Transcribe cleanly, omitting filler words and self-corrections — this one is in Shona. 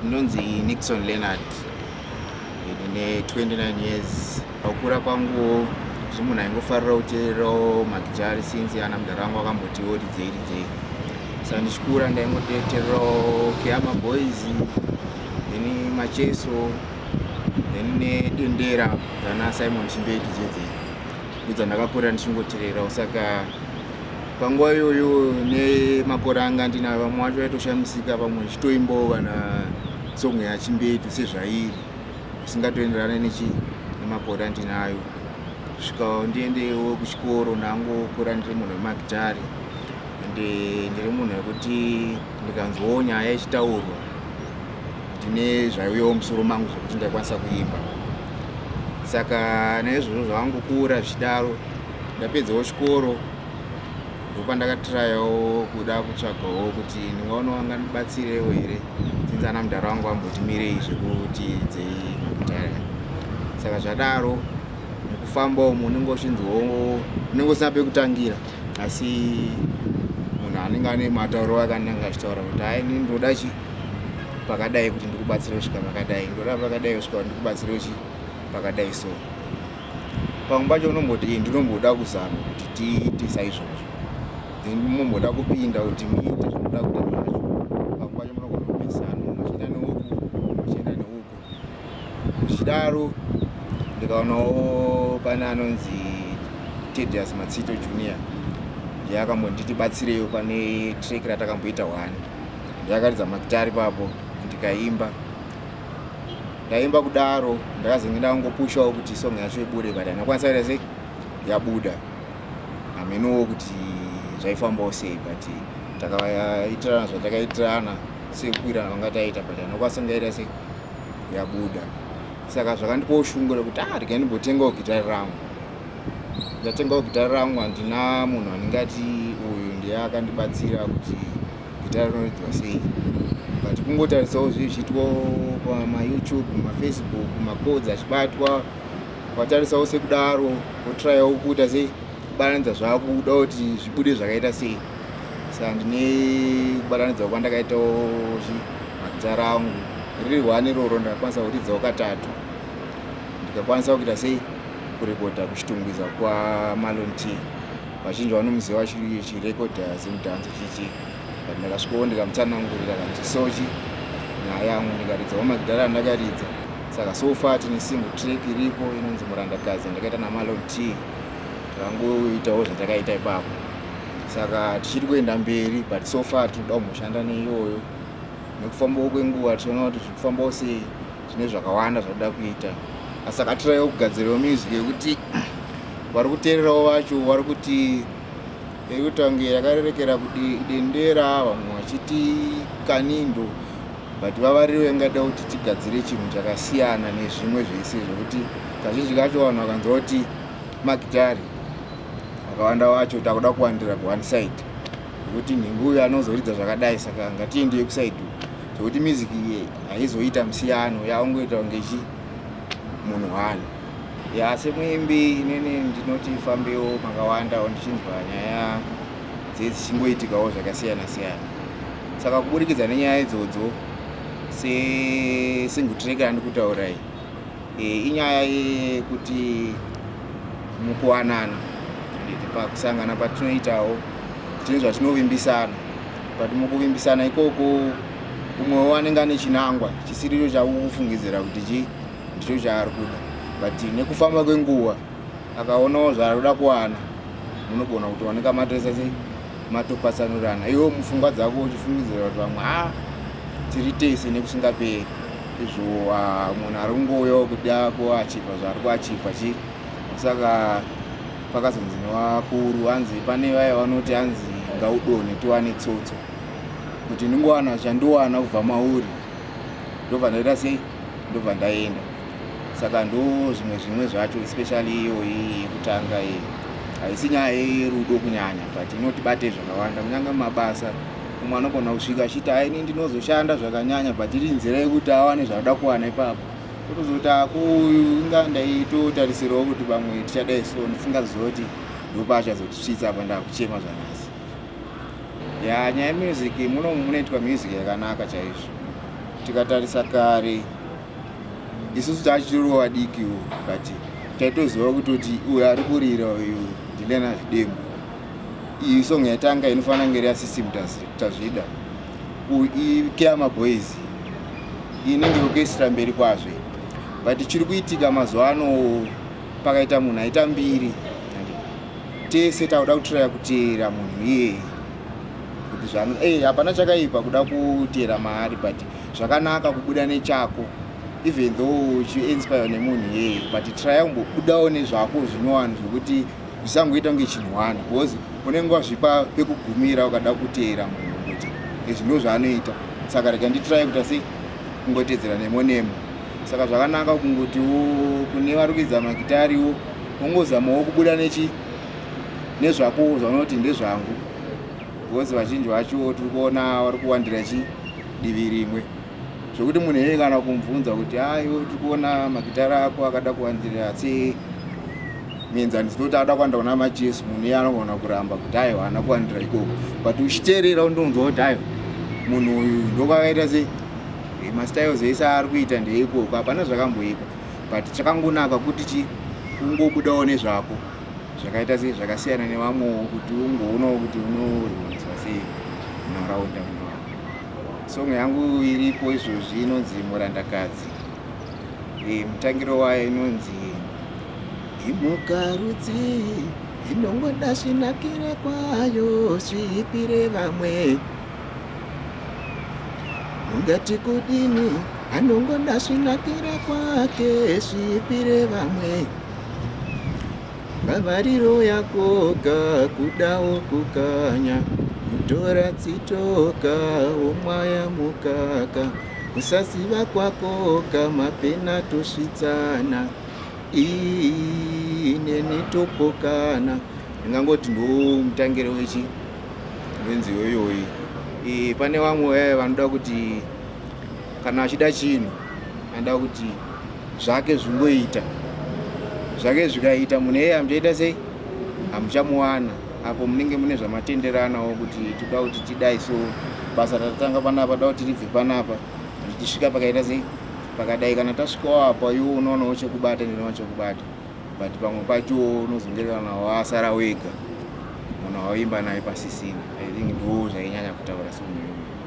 Ndinonzi Nixon Leonard, ndine 29 years. Kukura kwangu ndiri munhu aingofarira kuteererawo magitari since ana mudhara wangu akambotiwo ridzei ridzei. Saka ndichikura ndaingoteererawo Keyama Boys, then Macheso, then nedendera dzana Simon Chimbetu dzedze. Ndodzandakakura ndichingoteererawo. Saka panguva iyoyo nemakore anga ndinayo, vamwe vacho vaitoshamisika, vamwe ndichitoimbawo kana song yaChimbetu sezvairi, zvisingatoenderane nechi nemakore andinayo. Kusvika ndiendewo kuchikoro, ndangokura ndiri munhu wemagitari, ende ndiri munhu wekuti ndikanzwawo nyaya ichitaurwa, ndine zvaiuyawo musoro mangu zvekuti ndaikwanisa kuimba. Saka naizvozvo zvavangokura zvichidaro, ndapedzawo chikoro, ndopandakatrayawo kuda kutsvagawo kuti ndingaonawo angandibatsirewo here, since ana mudhara wangu amboti mirei zvekuti dzei magitari. Saka zvadaro, mukufamba umu unenge uchinzwawo, unenge usina pekutangira, asi munhu anenge ane matauro ake anenge achitaura kuti, "Hai, ini ndoda chi pakadai kuti ndikubatsire kusvika pakadai, ndoda pakadai kusvika ndikubatsire chi pakadai." So pamwe pacho unomboti, "Ndinomboda kuzama kuti tiite saizvozvo," then munomboda kupinda kuti muite zvinoda kuita zvacho. Pamwe pacho munogona kupesana, mumwe achienda neuku, mumwe achienda neuku. Zvichidaro, ndikaonawo pane anonzi Tedious Matsito Junior, ndiye akambonditi batsireyo pane track ratakamboita one. Ndiakaridza magitari papo, ndikaimba. Ndaimba kudaro, ndakazenge ndangopushawo kuti song yacho ibude, but handakwanisa kuita sei yabuda. Hamenowo kuti zvaifambawo sei, but takaitirana zvatakaitirana sekuwirana kwanga taita, but handakwanisa kungaita sei yabuda. Saka zvakandipawo shungu rekuti, "Ah, regai ndimbotengawo gitari rangu." Ndatengawo gitari rangu, handina munhu andingati uyu ndiye akandibatsira kuti gitari rinoridzwa sei, but kungotarisawo zvii zvichiitwa pamaYouTube, maFacebook, macodes achibatwa, watarisawo sekudaro, wotrayawo kuita sei kubatanidza zvakuda kuti zvibude zvakaita sei. Saka ndine kubatanidza kwandakaitawo magitari angu riri one iroro, ndakakwanisa kuridzawo katatu, ndikakwanisa kuita sei kurekodha kuChitungwiza kwaMalon T. Vazhinji vanomuziva achirekodha Zimdancehall chichi, but ndakasvikawo ndikamutsanangurira kanzi sochi nyaya yangu, ndikaridzawo magitari andakaridza. Saka so far tine single track iripo inonzi Murandakadzi, yandakaita naMalon T. Takangoitawo zvatakaita ipapo, saka tichiri kuenda mberi, but so far tinoda kumboshanda neiyoyo. Nekufambawo kwenguva tichiona kuti zviri kufambawo sei, tine zvakawanda zvatoda kuita, asi takatiraiwo kugadzirawo music yekuti vari kuteererawo vacho vari kuti iri kutange yakarerekera kudendera, vamwe vachiti kanindo, but vavariro ingada kuti tigadzire chinhu chakasiyana nezvimwe zvese, zvekuti kazhinji kacho vanhu vakanzwa kuti magitari, vakawanda vacho takuda kuwandira kuone side, nekuti nhingi uyu anozoridza zvakadai, saka ngatiendei kuside, zvekuti music iyi haizoita musiyano, yaungoita kunge chi munhu one. Ya, semuimbi inini ndinoti fambewo makawandawo, ndichinzwa nyaya dzedzichingoitikawo zvakasiyana siyana. Saka kuburikidza nenyaya idzodzo, sesingle track yandikutaura iyi, inyaya yekuti mukuwanana, handiti pakusangana patinoitawo tine zvatinovimbisana, but mukuvimbisana ikoko umwewo anenge ane chinangwa chisiricho chakufungidzira kuti chi ndicho chaari kuda, but nekufamba kwenguva akaonawo zvaari kuda kuwana, munogona kutowanika matoisa sei matopatsanurana. Iwe mupfungwa dzako uchifungidzira kuti vamwe a tiri tese nekusingaperi, izvo munhu ari kungouyawo kuda kuachivha zvaari kuachivha chi. Saka pakazonzi nevakuru, hanzi pane vaya vanoti, hanzi, "Ngaudonhe tiwane tsotso," kuti ndingowana chandiwana kubva mauri, ndobva ndaita sei, ndobva ndaenda. Saka ndo zvimwe zvacho, especially iyoyi yekutanga iyi, haisi nyaya yerudo kunyanya, but inotibate zvakawanda kunyange mumabasa. Umwe anogona kusvika achiti, "Ai, ini ndinozoshanda zvakanyanya," but iri nzira yekuti awane zvaanoda kuwana ipapo. Kutozoti akuyu inga ndaitotarisirawo kuti pamwe tichadai, so ndisingazivi kuti ndopachazotisvitsa apa ndakuchema zvanhasi. Ya, nyaya yemusic, muno munoitwa music yakanaka chaizvo. Tikatarisa kare isusu tachiriwo vadikiwo, but taitoziva kutoti uyu ari kurira uyu ndiLeonard Dembo. Iyi song yatanga inofanira kunge iri yaSystem Tazvida. Ikeyama Boys inenge orchestra mberi kwazvo. But chiri kuitika mazuva ano, pakaita munhu aita mbiri, tese takuda kutiraya kuteera munhu iyeye kuti zvano hapana chakaipa kuda kuteera maari, but zvakanaka kubuda nechako even though uchiinspire nemunhu iyeye, but traya kumbobudawo nezvako zvinyowani zvekuti zvisangoita kunge chinhu one, because unenge wazvipa pekugumira ukada kuteera munhu kuti izvi ndo zvaanoita, saka rega nditiraye kuita sei, kungotedzera nemo nemo. Saka zvakanaka kungotiwo kune vari kuridza magitariwo ungozamawo kubuda nechi nezvako zvaunoti ndezvangu, because vazhinji vacho tiri kuona vari kuwandira chi divi rimwe, zvokuti munhu iyeye kana kumubvunza kuti aiwo tiri kuona magitari ako akada kuwandira, se muenzaniso toti ada kuwanda kuna Macheso, munhu iye anogona kuramba kuti aiwa, haana kuwandira ikoko, but uchiteerera undonzwa kuti aiwa, munhu uyu ndokwakaita sei, mastyles ese aari kuita ndeikoko, hapana zvakamboipa, but chakangonaka kuti chi ungobudawo nezvako zvakaita sei, zvakasiyana nevamwewo, kuti ungoonawo kuti unorwonzwa sei munharaunda muno. Song yangu iripo izvozvi inonzi Murandakadzi. Mutangiro wayo inonzi: Imhuka rudzi inongoda zvinakire kwayo, zviipire vamwe. Ungati kudini? Anongoda zvinakire kwake, zviipire vamwe. Vavariro yakoga kudawo kukanya, kutora tsitoka womwaya mukaka. Kusaziva kwakoga mapena tosvitsana, ineni topokana. Ndingangoti ndo mutangiro wechi wenziyo iyoyi. Pane vamwe vaya vanoda kuti kana achida chinhu anoda kuti zvake zvingoita, zvake zvikaita, munhu iyeye hamuchaita sei, hamuchamuwana. Apo munenge mune zvamatenderanawo kuti toda kuti tidai, so basa ratatanga panapa da kuti ribve panapa richisvika pakaita sei, pakadai. Kana tasvikawo apa, iwo unoonawo chekubata, ndinoona chekubata, but pamwe pacho unozongererana wasara wega, munhu waimba naye pasisina. I think ndo zvainyanya kutaura semunhu iyoyo.